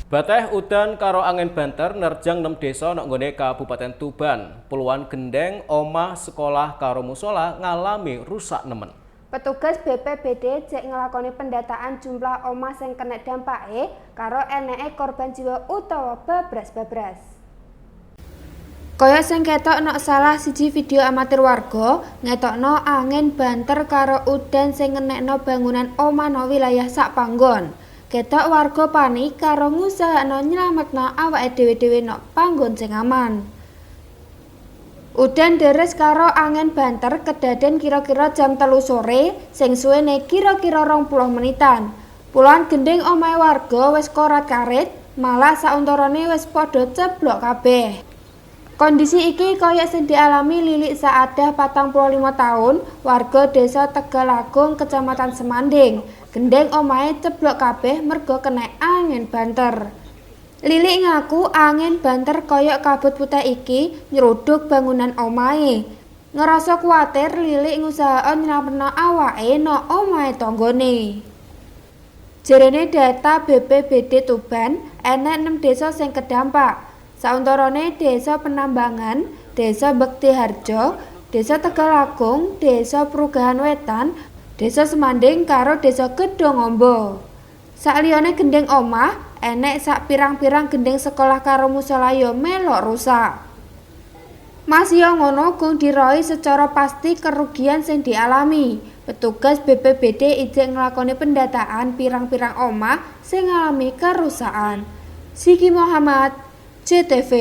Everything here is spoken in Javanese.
Bateh udan karo angin banter nerjang 6 desa nok nggone Kabupaten Tuban. Puluhan gendeng, omah, sekolah karo musola ngalami rusak nemen. Petugas BPBD jek ngelakoni pendataan jumlah omah sing kena dampake karo eneke korban jiwa utawa babras-babras. Kaya sing ketok nok salah siji video amatir warga, ngetokno angin banter karo udan sing ngenekno bangunan omah nok wilayah sak panggon. Ketok warga panik karo ngusahakno nyelametno awake dhewe-dhewe nok panggon sing aman. Udan deres karo angin banter kedaden kira-kira jam 3 sore sing suwene kira-kira 20 menitan. Puluhan gendeng omahe warga wis korat-karit, malah sauntarane wis padha ceblok kabeh. Kondisi iki kaya sing dialami Lilik Saadah 45 tahun, warga desa Tegalagung, Kecamatan Semanding. Gendeng omahe ceblok kabeh merga kena angin banter. Lilik ngaku angin banter kaya kabut putih iki nyruduk bangunan omahe. Ngerasa kuwatir, Lilik ngusahakno nyelametno awake nok omahe tanggane. Jarene data BPBD Tuban, enek 6 desa sing kedampak. Sauntarane Desa Penambangan, Desa Bektiharjo, Desa Tegalagung, Desa Prugahan Wetan, Desa Semanding karo Desa Gedhongombo. Sakliyane gendeng omah, enek sak pirang-pirang gendeng sekolah karo musala ya melok rusak. Masih ngono gong diroi secara pasti kerugian sing dialami. Petugas BPBD ijek nglakoni pendataan pirang-pirang omah sing ngalami kerusakan. Siki Muhammad, JTV.